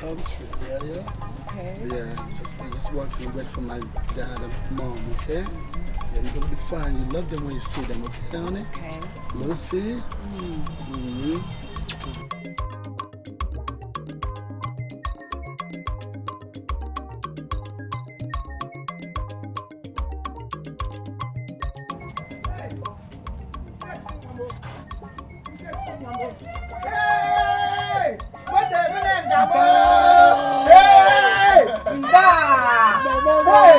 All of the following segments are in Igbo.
country. Yeah, yeah. Okay. Yeah, just work and wait for my dad and mom, okay? Yeah, you're gonna be fine. You love them when you see them, okay, honey? Okay. Lucy? Mm-hmm. Hey! What the Hey! Nda! Hey!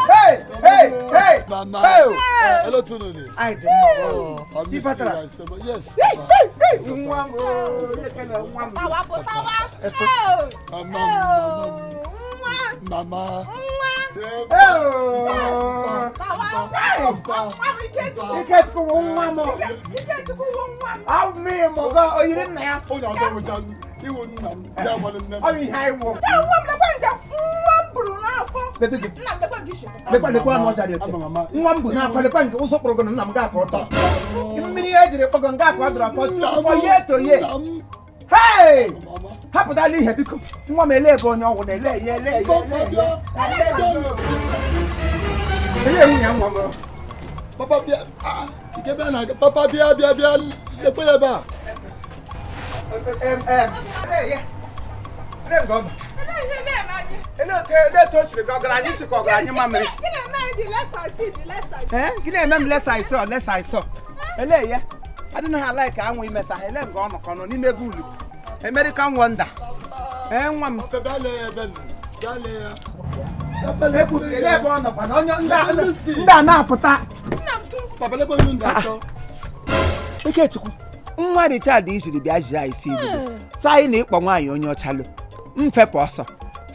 Hey! Hey! Hey! Mama. Hey! Hello, Tununi. I don't know. Oh, I miss you Ị batara. guys so much. Yes. Hey! Papa. Hey! Hey! Nwa m o, ekele nwa m. Tawa pụtawa. Eso. Mama, mama, mama. Oh! Tawa. Papa. Ikechukwu nwa m. Awụ m ịmụ gị, o yiri nna ya. Onye ọzọ nwụcha iwu nna m, ya nwere nne m. Ọ bụ ihe anyị wụ. Nwa m lekwa nke nwa m buru n'afọ. Lebe gị. Nna m lekwa nke isi. Lekwa lekwa anụ ọcha dị otu. Ama mama. Nwa m bụ n'afọ lekwa nke ụzọ kpọrọ gị na nna m ga-akọ ọtọ. Mmiri e jiri kpọgọ nga akọ dọrọ afọ afọ ye to ye. Nna m. Hey! Mama. Hapụtala ihe biko. Nwa m ele ebe onye ọgwụ na ele ya ele ya Papa ele bịa. ya. Bịa. Ele nwunye nwa m. Papa bịa. Ah, nke ebe a na-aga. Papa bịa bịa bịa. Lekwe ya ebe a. Em em. Ele ya. Ele nke ọma. Ele ihe na-eme anyị. Ele otu ele otu o siri ka ọgaranya isi ka ọgaranya mamịrị. Gị na-eme anyị dị less I see, the less I see. Eh? Gị na-eme m lesa isọ lesa isọ. Ele ya. Adịghị ha like anwụ imesa ha ele nke ọ nọ ka ọ nọ n'ime bulu. American Wonder. Ee nwa m. Papa bịa lee ya ebe nọ. Bịa lee ya. Papa Ekwu lekwe ele ya. ebe ọ nọkwa na onye ndị a ndị a na-apụta. Nna m tụ. Papa lekwe onye ndị achọ. Ikechukwu nwa Richard iziri bịa jiri anyị si igbo sa anyị na ịkpọ nwaanyị onye ọchalụ mfepụ ọsọ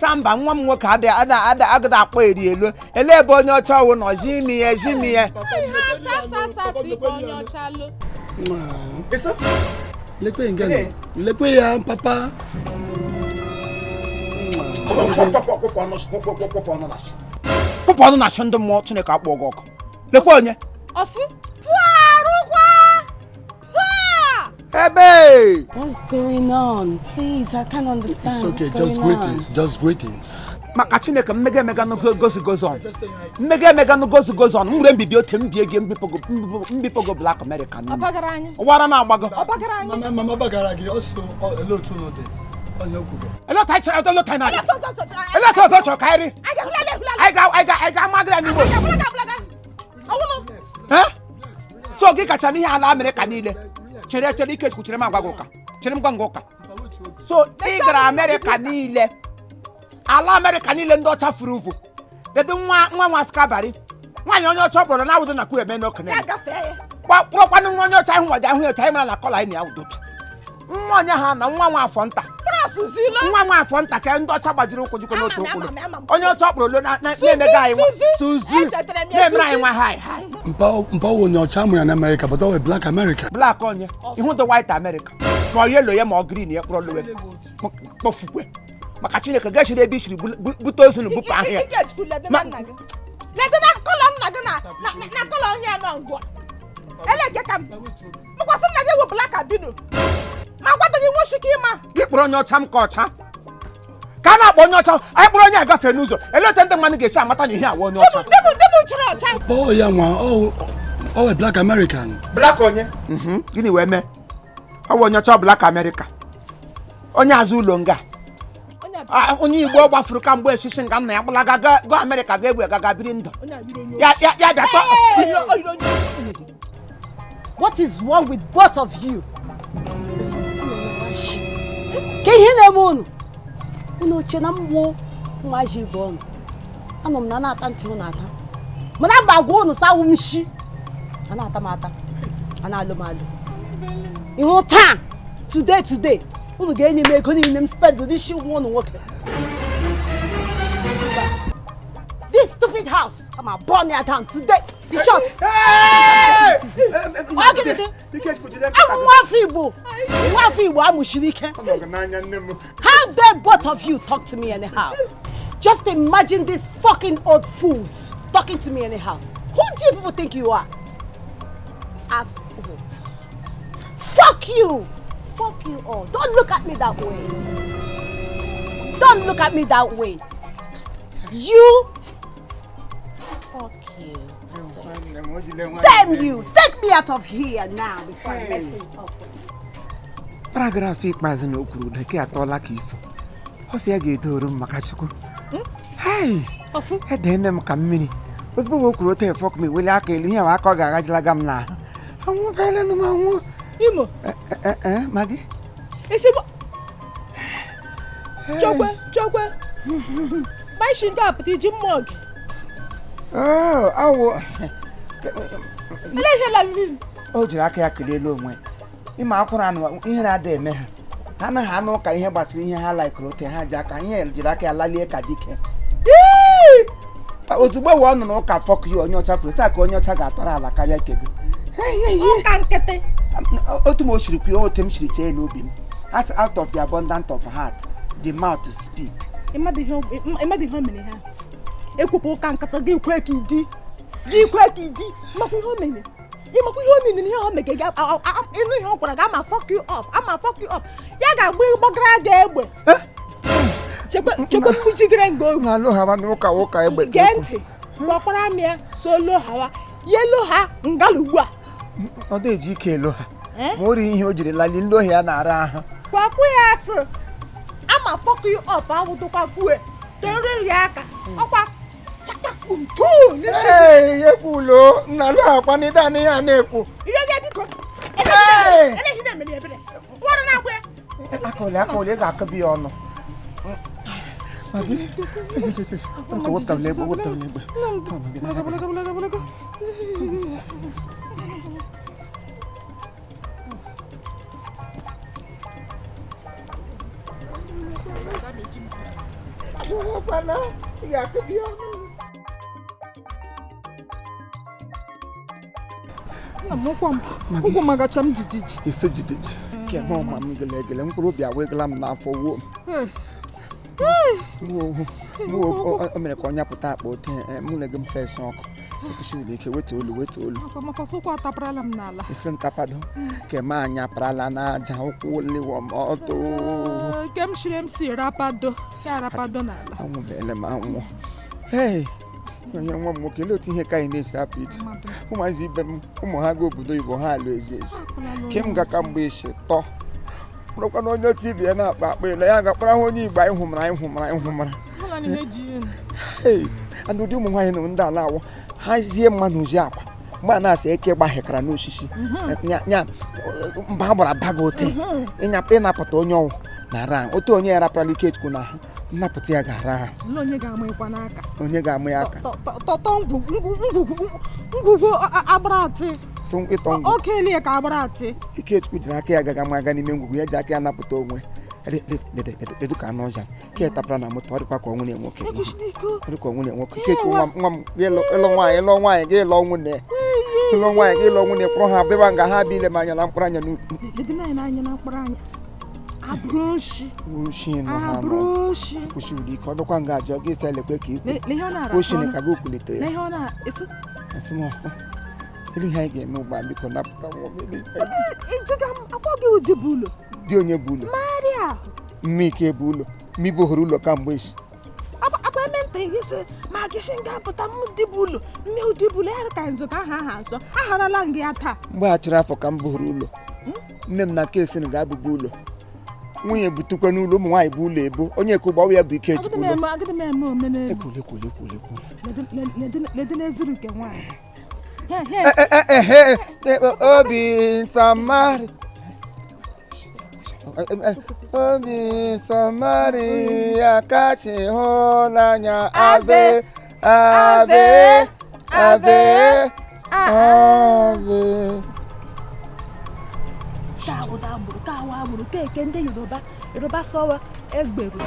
sa mba nwa m nwoke ada ada ada agada akpọ eri elu ele ebe onye ọcha ọwụ nọ zi imi ya zi imi ya Papa Ihe lekwe asa ya asa nụ. asa Papa si lekwe onye ya nụ. ọcha lụ. Eso? Lekwe nke nọ. Lekwe ya papa. Kpụpụ ọnụ na-asị ndị mmụọ Chineke akpọ gị ọkụ lekwa onye Ọsụ. Pụọ arụkwa. Pụọ. ebe What's going on? Please, I can't understand. It's okay, What's just going on? greetings, just greetings. Maka Chineke mmega emega gozi gozi on mmega emega gozi gozi on m were mbibi ote mbie gị mbipụgo Black America Ọ bagara anyị. ụwara na-agbago Ọ bagara anyị. Mama, mama bagara gị ọsọ ele otu unu dị. Onye okwu gị. Ele otu anyị chọrọ ele otu anyị na-aga Ele otu ọzọ chọrọ. Ele otu ọzọ chọrọ ka anyị ri Anyị ga-ehulala ehulala. anyị ga anyị ga anyị ga-amagịrị ya n'ugbo. Abụlaga abụlaga. Ọwụlụ. Eh? So gị kacha n'ihe ala Amerịka niile chere chere Ikechukwu chere m agwa gị ụka chere m gwa gị ụka so ị gara Amerịka niile ala Amerịka niile ndị ọcha furu uvu dedu nwa nwa nwa skabari nwaanyị onye ọcha kpọrọ na awụdo na kwu eme n'okenye Ya gafee ya. kpọrọkwanụ nwa onye ọcha ahụ nwaji ahụ ya otu anyị mara na kọla anyị na ya udotu nwa onye ha na nwa nwa afọ nta Kpọrọ zilo. nwa nwa afọ nta ka ndị ọcha gbajiri ụkwụ jikọ n'otu Ama m, ụkwụ ama m, ama m. onye ọcha kpọrọ olu na-emega anyị nwa Suzy. Suzy Echetara m ya, na-emere anyị Suzy. nwa hai hai Mpa mpa onye ọcha mụrụ ya na America, but ọ wụ black America. Black onye ihu dị white America ma ọ yellow ya ma ọ green ya kpọrọ lowe kpọfukwe maka Chineke gachiri ebe isiri bute ozu na bupụ ahụ ya. Ikechukwu lede na nna gị. Lede na kọlọ nna gị na na na kọlọ onye a nọ ngwa. Ele nke ka m. Mụkwasị nna gị wụ black albino. Ma gwadaghị nwoke ịma. Gị kpọrọ onye ọcha m ka ọcha ka a na-akpọ onye ọcha anyị kpọrọ onye agafe n'ụzọ elee otu ndị mmadụ ga-esi amata na ihe awa onye ọcha. Dịbụ dịbụ chọrọ ọcha. Kpọọ ya nwa ọ wụ black American. Black onye gịnị wee mee ọ bụ onye ọcha Black America onye azụ ụlọ nga onye Igbo gbafuru ka mgbe esisi nga nna ya gbalaga gaa Amerịka ga egbu gaga biri ndụ ya ya ya bịa tọ. What is wrong with both of you? Ka ihe na-eme unu? Unu oche na mmụọ nwa ji ibe unu. Anọ m na na-ata ntị unu ata. Mana mba agwa unu sawu m shi. A na-ata m ata. A na-alụ m alụ. Ihu taa, today today, unu ga-enye m ego niile m spend n'isi nwa unu nwoke. This stupid house, I'm gonna burn it down today. The shots. I'm nwa Igbo. Nwa Igbo amụchiri ike. How dare both of you talk to me anyhow? Just imagine these fucking old fools talking to me anyhow. Who do you people think you are? Assholes. Fuck you. Fuck you all. Don't look at me that way. Don't look at me that way. You. Fuck you. I said. Damn you! Take me out of here now before I mess things up. Paragraph ikpeazụ na o kwuru bekee atọọla ka ifo. Ọ sị ya ga-edoro m maka Chukwu. Hei, edene m ka mmiri. Ozugbo o kwuru otu efọk m eweli aka elu, ihe a aka ọ ga-aghajilaga m n'ahụ. Anwụbeela m anwụ. Imo. Ma gị? Isi chekwe chekwe gbashi nke a pụta iji mmụọ gị. Awụ. Ele ihe laliri. O jiri aka ya kelee onwe. Ịma akwụrụ anụ ihe na-ada eme ha. Ha anaghị anụ ụka ihe gbasara ihe ha laikụrụ ote ha ji aka ihe jiri aka ya lalie ka dike. Ozugbo wee ọ nọ n'ụka fọk ya onye ọcha kwuru sị ka onye ọcha ga-atọrọ ala karịa ke gị. Ụka nkịtị. Otu m o siri kwuo, otu m siri chee n'obi m. As out of the abundant of heart, the mouth speak. Ịmadụ ihe o mere ha. Ekwupụ ụka nkịtị gị kwe ka ịdị. Gị kwe ka ịdị. Makwa ihe o mere. Ịmakwa ihe o mere na ihe o mere gị ịnụ ihe ọ gwara gị ama fuck you up. Ama fuck you up. Ya ga-agba ịgbagara gị egbe. Chekwe mgbujigere nga ogbe. Na alụ hawa n'ụka ụka egbe. Gee ntị. Gbakwara m ya so lo hawa. Yelo ha ngala ugbu a. Ọ dị eji ike elo ha. Ma o ri ihe o jiri lali ndị ohi ya na-ara ahụ. Gwakwu ya asị. Ama fuck you up awụdụkwa kwue. Teriri ya aka. Ọkwa chakakpum tuu n'isi. Ee, ekwulo nna alụ akwa n'ịda anị ya na-ekwu. Ihe ga biko. Elehi na-emere ebere. Nwere na-agwa ya. Aka ole ga-akụbi ya ọnụ. Ụkwụ m agacha m jijiji. Ise jijiji. Keme ọma m gelegele mkpụrụ obi awegala m n'afọ wuo. O mere ka ọ nyapụta akpa ote mụ na gị m fesi ọkụ. Ekwesịrị ike wetu olu. Ụkwụ ataparala m n'ala. Isi ntapado. Keme anyị aparala n'aja ụkwụ lewo m ọtọ. Ke m shiri m si rapado. Si arapado n'ala. Anwụbeela m anwụ. Hey, onye nwa m nwoke, olee otu ihe ka anyị na-esi apụ iche? Ụmụazị ibe m, ụmụ ha ga obodo oyibo ha alụ ezi ezi. Ke m ga ka mgbe isi tọ. Bụrụkwa na onye otu ibe ya na-akpa akpa ele ya ga-akpara hụ onye Igbo anyị hụmara. Ee, and ụdị ụmụ nwaanyị na ndị ala awọ ha zie mmanụ ozi akwa mgbe a na-asị eke gbahekara n'osisi nya mba gbara baga ote ịnapụta onye ọwụ na ara otu onye ya raparala Ikechukwu na ahụ nnapụta ya ga-ara ahụ. Onye ga-ama ya aka tọtọ ngwugwu agbara atị. Oke ka agbara atị. Ikechukwu jiri aka ya gaga ma aga n'ime ngwugwu ya ji aka ya napụta onwe. Ledu ka anụ ọja ka ya tapara na moto ọ dịkwa ka ọnwụ na-enwoke. Ọ dịka ọnwụ na-enwoke. Ikechukwu nwa m ịlụ nwaanyị gị ịlụ nwunye. Ịlụ nwaanyị gị ịlụ nwunye kpọrọ ha bịaba nga ha bịa ile m anya na mkpụrụ anya n'ukwu. Kwụsịrị ike ọ bịakwa nga ajọ gị sị elekwe ka ikwu. Kwụsịrị ka gị okwulite ya. Asị m ọsọ. Ele ihe anyị ga-eme ugbu a biko napụta nwa m. Di onye bụ ụlọ. Mmike bụ ụlọ. Mmibo hụrụ ụlọ kamgbe echi. Akwa eme ntị gị sị ma gị sị nga pụta m dị bụ ụlọ mme ụdị bụ ụlọ ya ka nzụ ka aha aha azọ agharala m gị ya taa. Mgbe a chịrị afọ ka m bụhụrụ ụlọ. Nne m na kesin ga-abụbu ụlọ. Nwunye butukwa n'ụlọ ụmụ nwaanyị bụ ụlọ ebo onye ekwu gbawa ya bụ Ikechukwu ụlọ. Obi Samari Obi Samari akachi hụnanya ave ave ave ave. Ka agbụrụ keke ndị Yoruba Yoruba sọwa egbere.